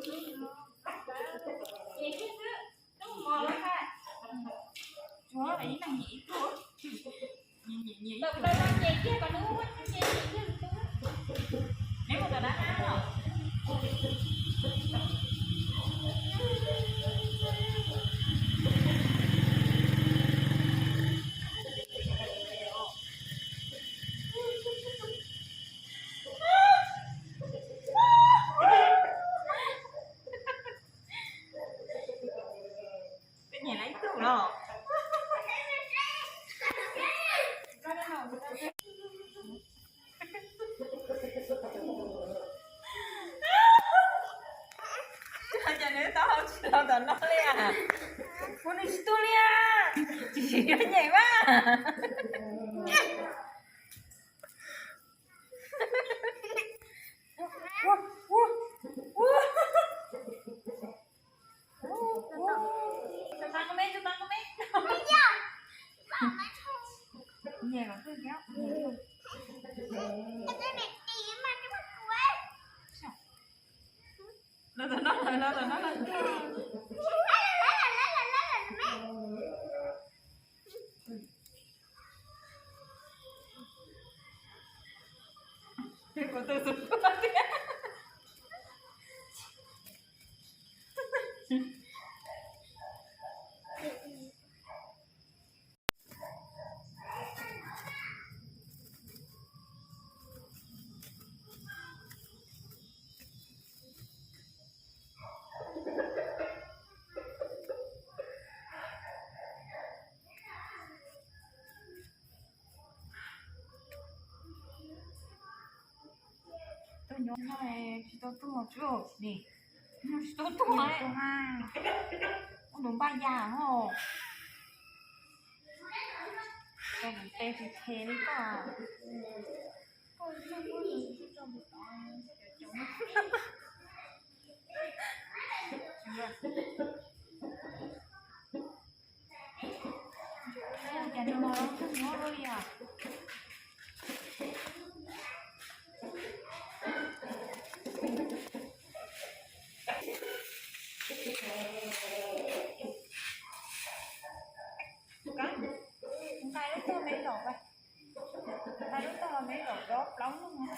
Twb nyiam lawv ib tug los. Cas nws tau hau tsis los tom no li as? Ua nws tsis tuag li as? Tsis siv yuav nyeem mas. Los tom no lawm, los tom no lawm. Kuv tus xub tuaj thiab. Tuaj nyob no tsis tau tuag tsuj ni. Tsis tau tuag, ua nws npaj yas ho. Tes phem phem li koj. Cas no tsis nyob li os. Nqa lub tog me zaum, nqa lub tog me zaum rov plaub lub.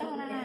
Tog na.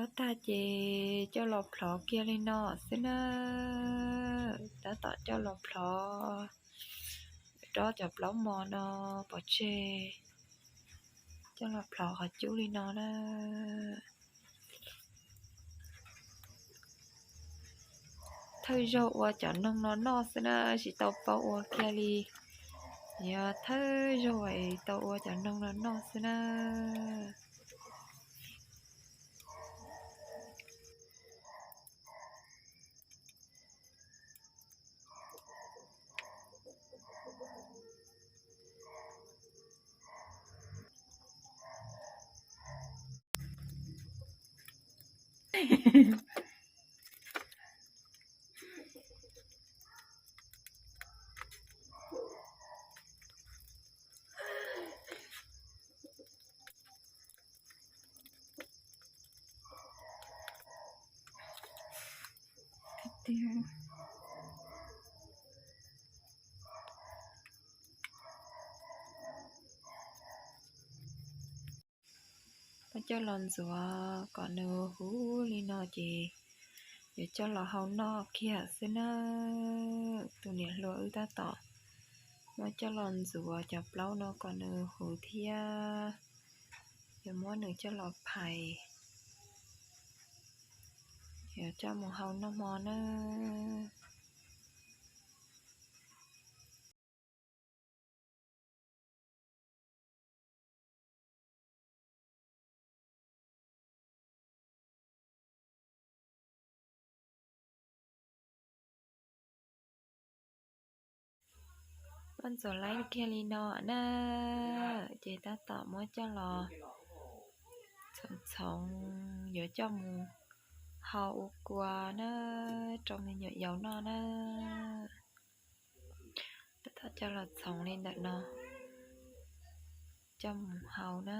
Ua tag ces coj los plhov kiag li no xwb na. Tab tom coj los plhov rau cov plaub mos no pov tseg, coj los plhov qhov cub li no na. Thawj zaug ua cov noog no noj xwb na, tsis tau paub ua kiag li. Yog thawj zaug es tau ua cov noog no noj xwb na. Muab coj los ntxuav kom nws huv li no ces yuav coj los hau noj kiag xwb na. Tus niam hluas wb tab tom muab coj los ntxuav cov plaub no kom nws huv thiab yuav muab nws coj los phais, yuav coj mus hau noj hmo na. Muab ntxuav laib kiag li no na, ces tab tom muab coj los txhoov txhoov yuav coj mus hau ua kua na, rau me nyuam yaus noj na. Tab tom coj los txhoov li ntawm no coj mus hau na.